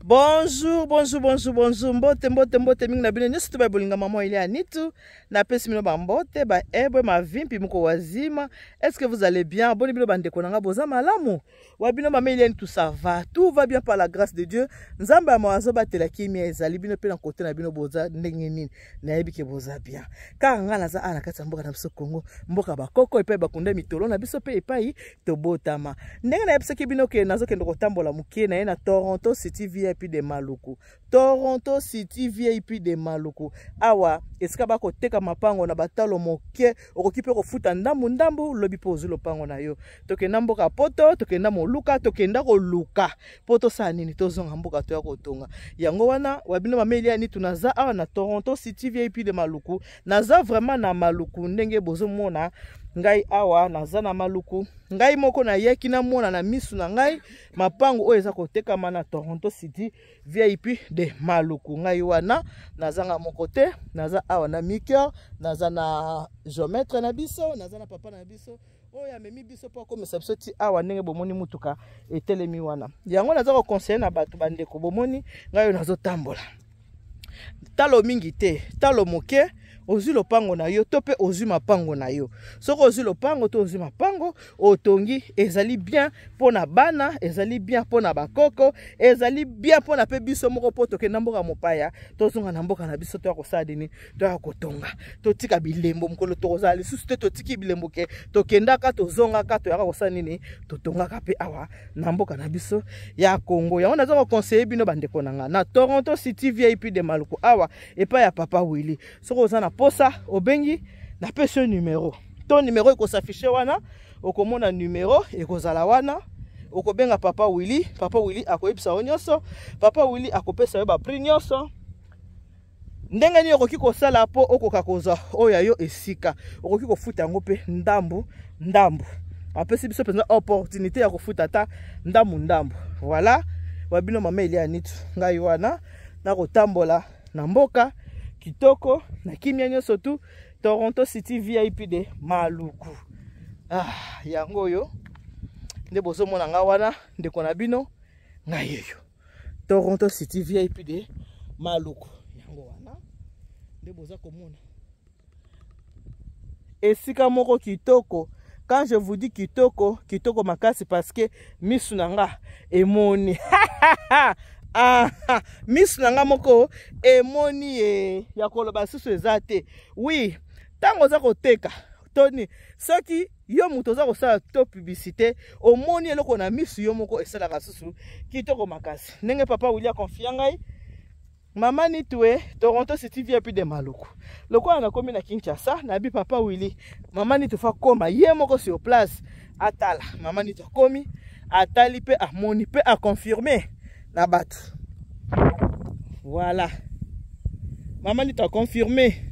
Bonjour, bonjour, bonjour, bonjour. Mbote, mbote, mbote mingi na bino nyonso to bolinga maman ile Anitu. Na pesi bino ba mbote, ba ebwe, ma vimpi moko wazima. Est-ce que vous allez bien? Boni bino ba ndeko nanga boza malamu. Wa bino mama ile tout ça va. Tout va bien par la grâce de Dieu. Nzambe ya mawazo batela kimia ezali bino pe na côté na bino boza ndenge nini. Nayebi ke boza bien. Kaka nga naza awa na kati ya mboka na biso Congo, mboka bakoko epai bakunda mitolo na biso pe epai tobotama. Ndenge nayebisaki bino ke nazokende kotambola moke na ye na Toronto City VIP de Maluku. Toronto City VIP de Maluku. Awa esika bakoteka mapango na batalo moke, okoki mpe kofuta ndambu ndambu, lobi mpe ozwi lopango na yo. Tokenda mboka poto, tokenda moluka, tokenda koluka mpo tosala nini? Tozonga mboka toya kotonga. Yango wana wa bino mama Elia Nitu, naza awa na Toronto City VIP de Maluku. Naza vraiment na Maluku ndenge bozomona ngai awa naza na Maluku. Ngai moko nayaki namona na misu na ngai mapango oyo eza kotekama na Toronto City VIP de Maluku. Ngai wana nazanga moko te, naza awa na Miker, naza na géomètre na biso, naza na papa na biso oyo amemi biso mpo akomisa biso ti awa ndenge bomoni motuka etelemi wana. Yango naza koconseille na bato bandeko, bomoni ngai oyo nazotambola talo mingi te, talo moke, ozwi lopango na yo to mpe ozwi mapango na yo. Soki ozwi lopango to ozwi mapango otongi, ezali bien mpo na bana, ezali bien mpo na bakoko, ezali bien mpo na mpe biso moko, mpo tokenda mboka mopaya, tozonga na mboka na biso, toya kosala nini? Toya kotonga, totika bilembo. Mokolo tokozala lisusu te, totiki bilembo ke tokendaka, tozongaka, toyaka kosala nini? Totongaka mpe awa na mboka na biso ya Congo. Yango naza koconseille bino bandeko na nga na Toronto City VIP de Maluku awa epai ya papa Willy. Soki oza na posa, obengi, napesi yo numero to numero ekosafishe wana, okomona numero ekozala wana, okobenga papa Willy. Papa Willy akoyebisa yo nyonso, papa Willy akopesa yo baprix nyonso, ndenge nini okoki kosala mpo okoka kozwa oyo ya yo esika. Okoki kofuta yango mpe ndambu ndambu, apesi biso mpenza opportunité ya kofuta ata ndambu ndambu. Voilà wa bino mama Elia Nitu, ngai wana nakotambola na mboka kitoko na kimia nyonso tu Toronto City VIP de Maluku. Ah, yango oyo nde bozomona nga wana, ndeko na bino ngai yeyo Toronto City VIP de Maluku. Yango wana nde boza komona esika moko kitoko. Quand je vous dis kitoko, kitoko makasi, parce que misu na nga emoni. Ah, misu na nga moko emoni ye ya koloba susu eza te. Oui, ntango oza koteka toni, soki yo moto oza kosala to publicité, omoni eloko na misu yo moko, esalaka susu kitoko makasi. Ndenge papa Willy akonfia ngai, mama Nitue, Toronto City VIP de Maluku, lokola nakomi na Kinshasa, nayebi papa Willy, mama Nitu fa koma ye moko sur place atala. Mama Nitu akomi, atali mpe amoni mpe aconfirme na bato. Voilà, mama Nitu aconfirme.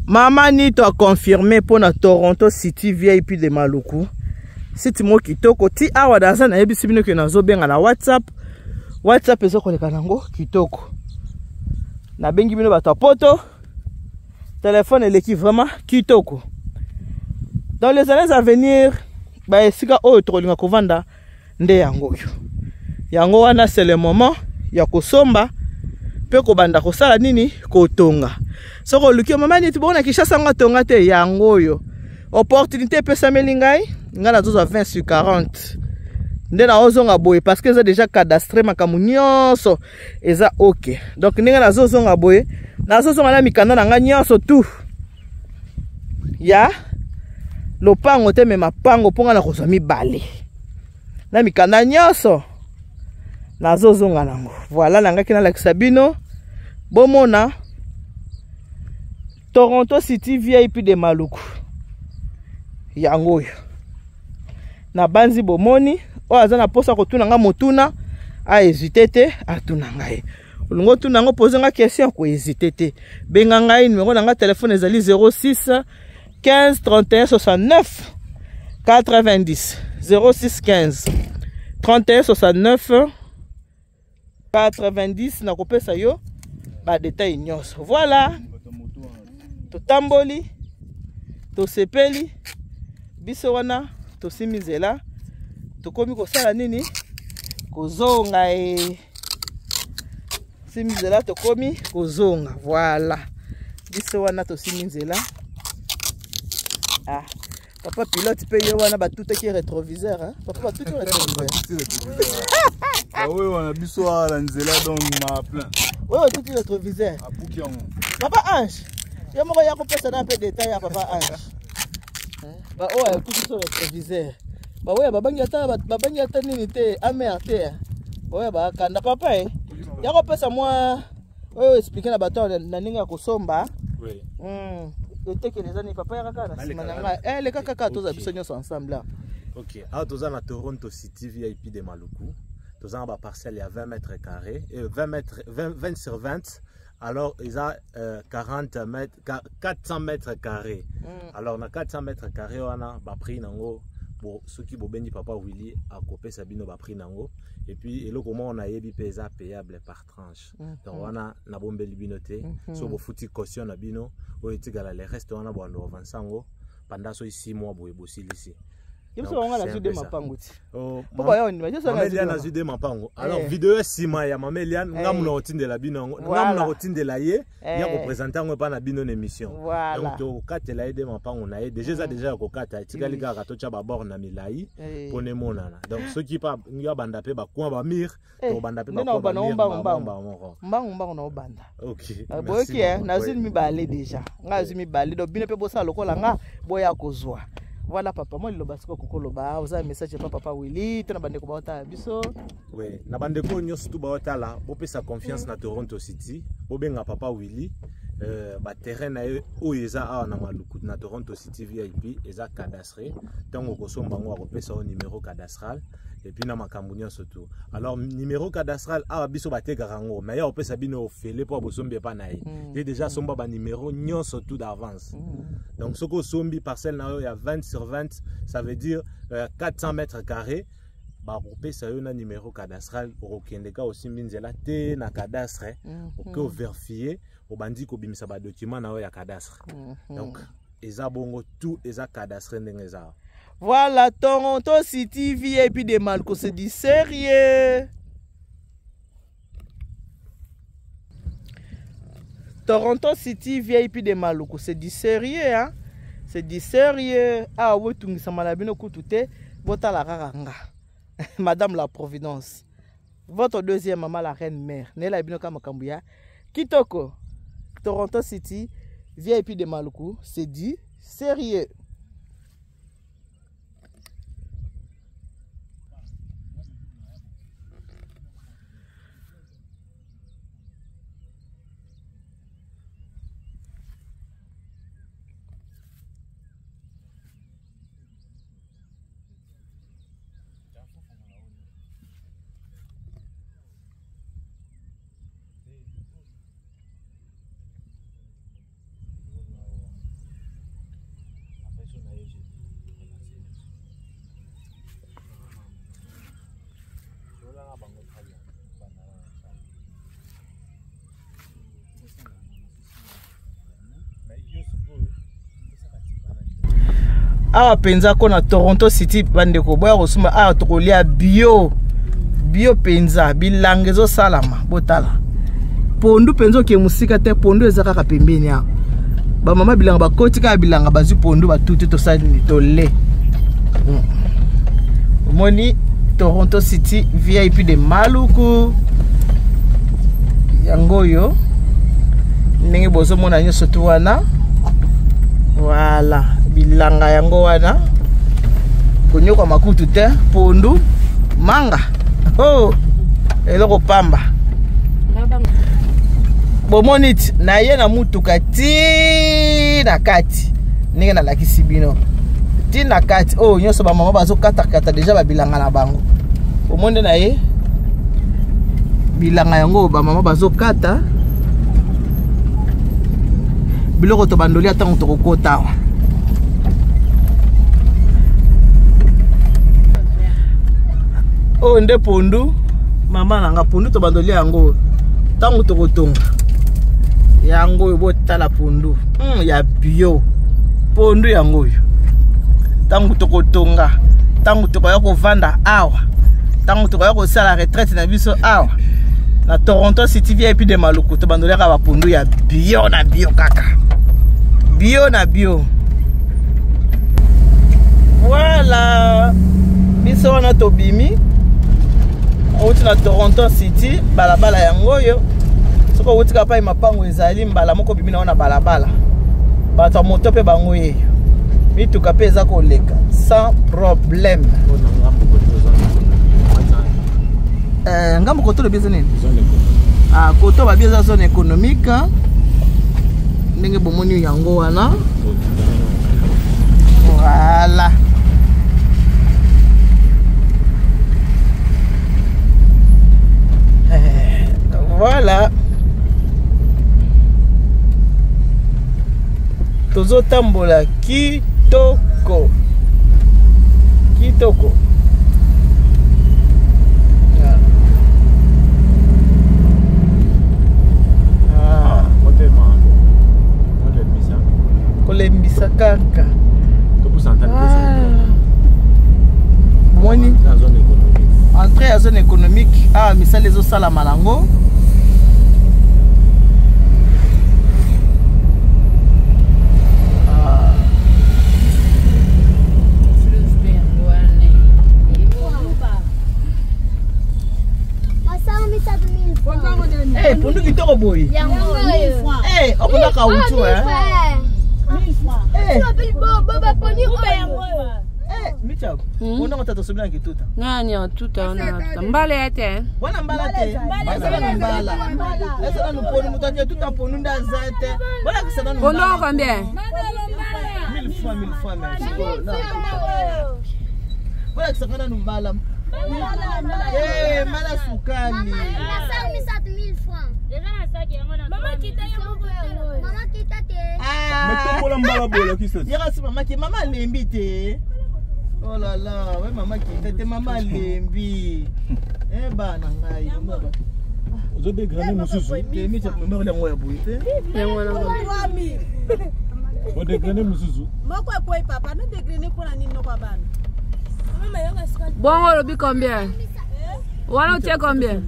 Mama Nito a confirmé mpo na Toronto City VIP de Maluku. Site moko kitoko ti awa naza, nayebisi bino ke nazobenga na WhatsApp. WhatsApp ezokoleka nango kitoko. Nabengi bino bato ya poto, telefone eleki vraiment kitoko. Dans les années à venir, ba esika oyo tokolinga kovanda nde yango oyo. Yango wana c'est le moment ya kosomba mpe kobanda kosala nini? Kotonga. Soki oluki yo mama neti bongo na Kinshasa ngo atonga te, yango oyo opportunité epesameli ngai. Ngai nazozwa 20 sur 40 nde naozonga boye, parce que eza déjà cadastre, makambo nyonso eza ok. Donc ndenge nazozonga boye, nazozonga na mikanda na ngai nyonso tout ya lopango te, me mapango, mpo ngai nakozwa mibale na mikanda nyonso nazozonga nango. Voilà, nangaki nalakisa bino bomona Toronto City VIP de Maluku yango oyo. Nabanzi bomoni. Oyo aza na mposa kotuna nga motuna, ahésite te, atuna ngai. Olingi otuna yango, pose nga question, kohésite te, benga ngai. Numero na nga telefone ezali 06 15 31 69 90, 06 15 31 69 90. Nakopesa yo badetail nyonso. Voilà, totamboli, tosepeli. Biso wana tosimbi nzela, tokomi kosala nini? Kozonga e. Simbi nzela tokomi kozonga. Voilà. Biso wana tosimbi nzela. Ah. Papa pilote pe yo wana batutaki rétroviseur hein? Papa batuti rétroviseur. Oyo wana biso awa na nzela donc ma plein. Oyo batuti rétroviseur. Abuki yango. Papa Ange, yo moko ya kopesa na mpe détail ya papa Ange. Ba oyo atuti so rétroviseur. Ba oyo babangi ata babangi ata nini te, amer te. Ba oyo bakanda papa eh. Ya kopesa mwa oyo expliquer na bato na ndenge ya kosomba. Oui. Etekele eza nini papa ya kaka na nsima na ngai eh, leka kaka toza biso nyonso ensemble awa. Ok, awa toza na Toronto City VIP de Maluku. Toza na baparcelle ya 20 mètres carrés, 20 mètres, 20, 20 sur 20. Alors, eza 40 mètres, 400 mètres carrés. Alors, na 400 mètres carrés wana ba prix nango bo soki bobengi papa Willy akopesa bino ba prix nango. Et puis eloko moko nayebi pe eza payable par tranche. Donc wana nabombeli bino te. So bofuti caution na bino oyo etikala le reste wana bwando avancer yango pendant soki 6 mois boye bosilisi. Yo biso bango nazwi de mapango ti. Oh, Po ba yo ndima, yo Mama Eliane azwi de mapango. Alors vidéo ya sima ya Mama Eliane, ngamu na kotindela bino yango, ngamu na kotindela ye ya ko présenter yango epa na bino na émission. Donc tokatela ye de mapango na ye. Déjà eza déjà ya kokata, etikali kaka totya ba bord na milayi mpo na emonana. Donc soki pa ya banda pe ba coin ba mur, tobanda pe ba coin ba mur mbangu moko. Mbangu mbangu na obanda. OK. Boyoki eh, nazwi mibale déjà. Nga azwi mibale. Donc bino pe bosala lokola nga boya kozwa. Voilà papa, moi liloba siko kokoloba, oza message pa papa Willy, to na bandeko baotala biso. Oui, na bandeko nyonso tu baotala, bopesa confiance na Toronto City, bobenga papa Willy. Ba terrain na ye oyo eza awa na Maluku na Toronto City VIP eza cadastré. Tango okosomba yango akopesa yo numéro cadastral et puis na makambo nyonso tu. Alors numéro cadastral awa biso batekaka yango, mais ya opesa bino ofele po bosombi epa na ye. Ye déjà somba ba numéro nyonso tout d'avance. Donc soki osombi parcelle na yo ya 20 sur 20, ça veut dire 400 mètres carrés, bakopesa yo na numéro cadastral, okokende ka osimbi nzela te na cadastre, oke overifier, obandi kobimisa ba document na yo ya cadastre. Donc eza bongo tout eza cadastré ndenge eza. Voilà Toronto City VIP de Maluku, c'est du sérieux. Toronto City VIP de Maluku, c'est du sérieux hein. C'est du sérieux. Ah oui, tungisa malabino kutu te, botala kaka nga. Madame la Providence. Votre deuxième maman la reine mère. Nela bino kama kambuya. Kitoko. Toronto City VIP de Maluku, c'est du sérieux. Awa mpenza ko na Toronto City bandeko boya kosomba awa tokolia bio bio mpenza bilanga ezosalama botala pondu mpenza oke mosika te pondu eza kaka pembeni awa bamama bilanga bakoti kaka bilanga bazwi pondu batuti tosali nini tole omoni Toronto City VIP de Maluku yango oyo ndenge bozomona nyonso tu wana voilà bilanga yango wana konyoka makutu te pondu manga oh eloko pamba bomoni ti na ye na mutuka ti na kati ndenge nalakisi bino ti na kati oyo nyonso bamama bazokatakata deja babilanga na bango omoni nde na ye bilanga yango bamama bazokata biloko tobandoli ntango tokokota awa oyo nde pondu mama na nga pondu tobandoli yango ntango tokotonga yango oyo botala pondu ya bio pondu yango oyo. Ntango tokotonga, ntango tokoya kovanda awa, ntango tokoya kosala retraite na biso awa na Toronto City VIP de Maluku, tobandoliaka bapondu ya bio na bio, kaka bio na bio. Voilà, biso wana tobimi, outi na Toronto City, balabala yango oyo. Soki owuti kaka pai mapango ezali, mbala moko obimi na yo na balabala. Bato ya moto mpe bango yeyo, mituka mpe eza koleka sans problème. Ngambo koto lobi eza nini? Ah, koto babi eza zone économique, ndenge bomoni yango wana. Voilà. Voilà, tozotambola kitoko kitoko. Ah. Kolembisa kaka. Moni entrée ya zone économique awa, misala ezosalama nango. Ah. Eh, pondu kitoko boye. Eh, okunda kautu eh. Eh. Eh, micha. Pondu ngo tata sobina kituta. Nani atuta wana atuta mbala ya te. Wana mbala te. Eza na mbala. Eza na pondu, mutu ake tuta pondu nde aza te. Bolakisa nanu. Pondu yango combien? 1000 fois, 1000 fois, merci. Bolakisaka nanu mbala. Eh, mbala sukali. Mais tombola mbala bolakisa. Yaka si mama ke mama alembi te. Oh là là, we mama kita te, mama alembi. Eh, bana ngai. Ozodegrane mosusu. Micha memere yango ya boye te. Yango wana. Odegrane mosusu. Moko ekwei papa, no degrene mpona nini noko ya bana? Bongo olobi combien wana? Otie combien?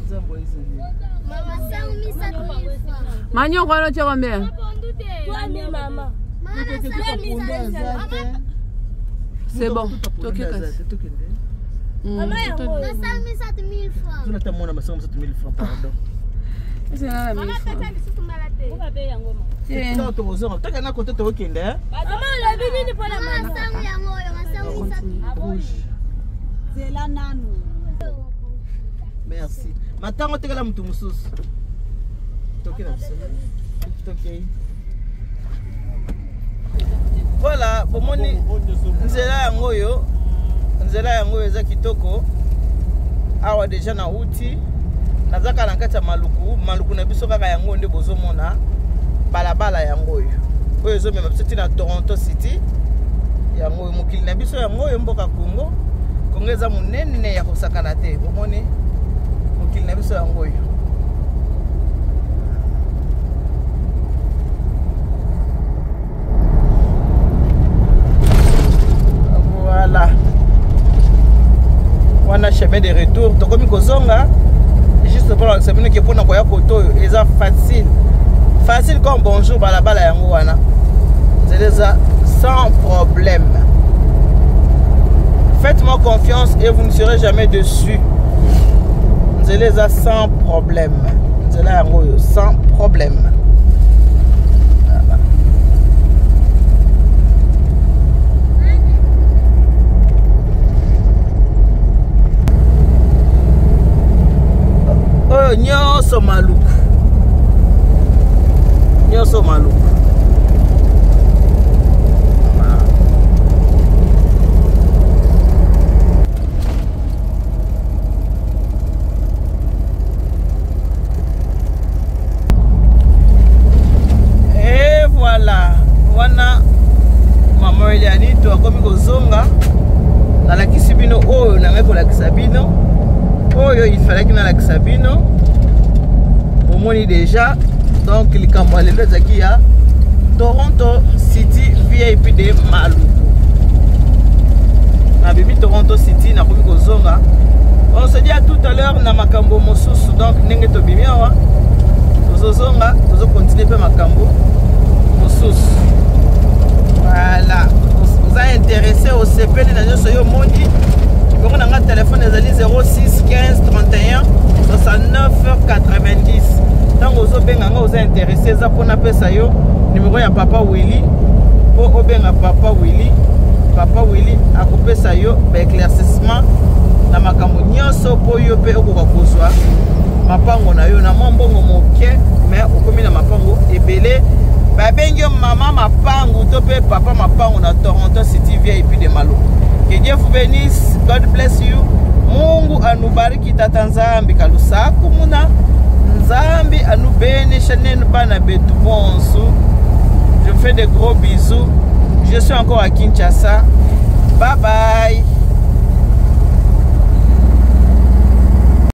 Nzambo ezali. Manioko wana otie combien? C'est bon, toke kasi. Tokende. Tuna mwana masango misato 1000 francs, pardon. Ntango tokozonga, tokenda kote tokokende, eh? Rouge. Zela nanu. Merci. Matango tekela motu mosusu. Toke na biso, tokei. Voilà, bomoni nzela yango oyo. Nzela yango oyo eza kitoko. Awa deja na uti, naza kaka na kati ya Maluku. Maluku na biso kaka yango nde bozomona balabala yango oyo, oyo ezomema biso ntina Toronto City. Yango oyo mokili na biso, yango oyo mboka Congo. Congo eza monene ya kosakana te. Bomoni mokili na biso yango oyo. Voilà, wana chemin de retour, tokomi kozonga. Juste mpona lakisa bino ke mpona koya koto oyo eza facile, facile comme bonjour. Balabala yango wana, nzela eza sans problème. Faites-moi confiance et vous ne serez jamais dessus. Nzela eza sans problème, nzela yango oyo sans problème. Voilà. Oyo nyonso Maluku, nyonso Maluku. Et voilà, wana mama Eliani to akomi kozonga. Nalakisi bino oyo nangai kolakisa bino, oyo il fallait nalakisa bino. Bomoni déjà. Donc likambo ya lelo ezalaki ya Toronto City VIP de Maluku. Nabimi Toronto City, nakomi kozonga. On se dit à tout à l'heure na makambo mosusu. Donc ndenge tobimi awa, tozozonga, tozokontinue mpe makambo mosusu. Voilà. Oza intéressé, osepeli na nyonso yo omoni. Numéro na nga telefone ezali 06 15 31 69 90. Ntango ozobenga nga oza intéressé, eza mpo napesa yo numéro ya papa Willy mpo obenga papa Willy. Papa Willy akopesa yo ba éclaircissement na makambo nyonso mpo yo mpe okoka kozwa mapango na yo na mwa mbongo moke, mais okomi na mapango ebele. Babengi yo mama mapangu to mpe papa mapangu na Toronto City VIP de Maluku. Que Dieu vous bénisse, God bless you. Mungu anubariki tata Nzambi kalusaku muna Nzambi anubenisha nenu bana betu bonsu. Je vous fais de gros bisous. Je suis encore à Kinshasa. Bye bye.